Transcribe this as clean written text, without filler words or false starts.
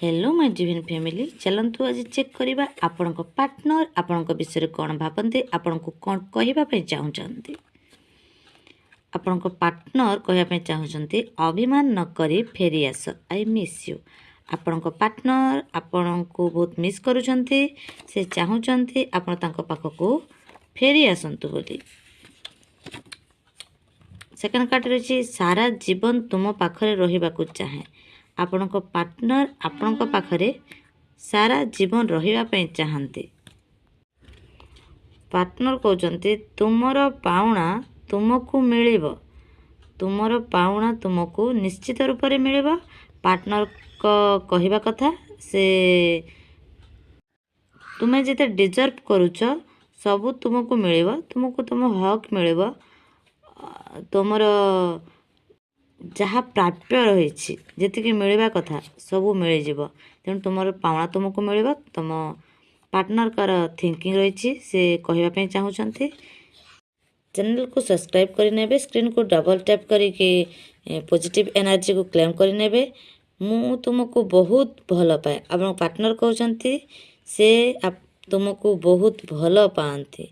Hello my divine family, ଚାଲନ୍ତୁ ଆଜି check କରିବା ଆପଣଙ୍କ ପାର୍ଟନର ଆପଣଙ୍କ ବିଷୟରେ କ'ଣ ଭାବନ୍ତି, ଆପଣଙ୍କୁ କ'ଣ କହିବା ପାଇଁ ଚାହୁଁଛନ୍ତି। ଆପଣଙ୍କ ପାର୍ଟନର କହିବା ପାଇଁ ଚାହୁଁଛନ୍ତି, "ଅଭିମାନ ନ କରି ଫେରି ଆସ, I miss you." ଆପଣଙ୍କ ପାର୍ଟନର ଆପଣଙ୍କୁ ବହୁତ ମିସ୍ କରୁଛନ୍ତି। ସେ ଚାହୁଁଛନ୍ତି ଆପଣ ତାଙ୍କ ପାଖକୁ ଫେରି ଆସନ୍ତୁ ବୋଲି। ସେକେଣ୍ଡ କାର୍ଡ଼ ରହିଛି, "ସାରା ଜୀବନ ତୁମ ପାଖରେ ରହିବାକୁ ଚାହେଁ।" ଆପଣଙ୍କ ପାର୍ଟନର ଆପଣଙ୍କ ପାଖରେ ସାରା ଜୀବନ ରହିବା ପାଇଁ ଚାହାନ୍ତି। ପାର୍ଟନର କହୁଛନ୍ତି, "ତୁମର ପାଉଣା ତୁମକୁ ମିଳିବ।" ତୁମର ପାଉଣା ତୁମକୁ ନିଶ୍ଚିତ ରୂପରେ ମିଳିବ। ପାର୍ଟନରଙ୍କ କହିବା କଥା, ସେ ତୁମେ ଯେତେ ଡିଜର୍ଭ କରୁଛ, ସବୁ ତୁମକୁ ମିଳିବ। ତୁମକୁ ତୁମ ହକ୍ ମିଳିବ। ତୁମର ଯାହା ପ୍ରାପ୍ୟ ରହିଛି, ଯେତିକି ମିଳିବା କଥା, ସବୁ ମିଳିଯିବ। ତେଣୁ ତୁମର ପାଉଣା ତୁମକୁ ମିଳିବ। ତୁମ ପାର୍ଟନରଙ୍କର ଥିଙ୍କିଂ ରହିଛି, ସେ କହିବା ପାଇଁ ଚାହୁଁଛନ୍ତି। ଚ୍ୟାନେଲକୁ ସବସ୍କ୍ରାଇବ୍ କରିନେବେ, ସ୍କ୍ରିନ୍କୁ ଡବଲ୍ ଟ୍ୟାପ୍ କରିକି ପଜିଟିଭ୍ ଏନର୍ଜିକୁ କ୍ଲେମ୍ କରିନେବେ। ମୁଁ ତୁମକୁ ବହୁତ ଭଲ ପାଏ। ଆପଣଙ୍କ ପାର୍ଟନର କହୁଛନ୍ତି, ସେ ତୁମକୁ ବହୁତ ଭଲ ପାଆନ୍ତି।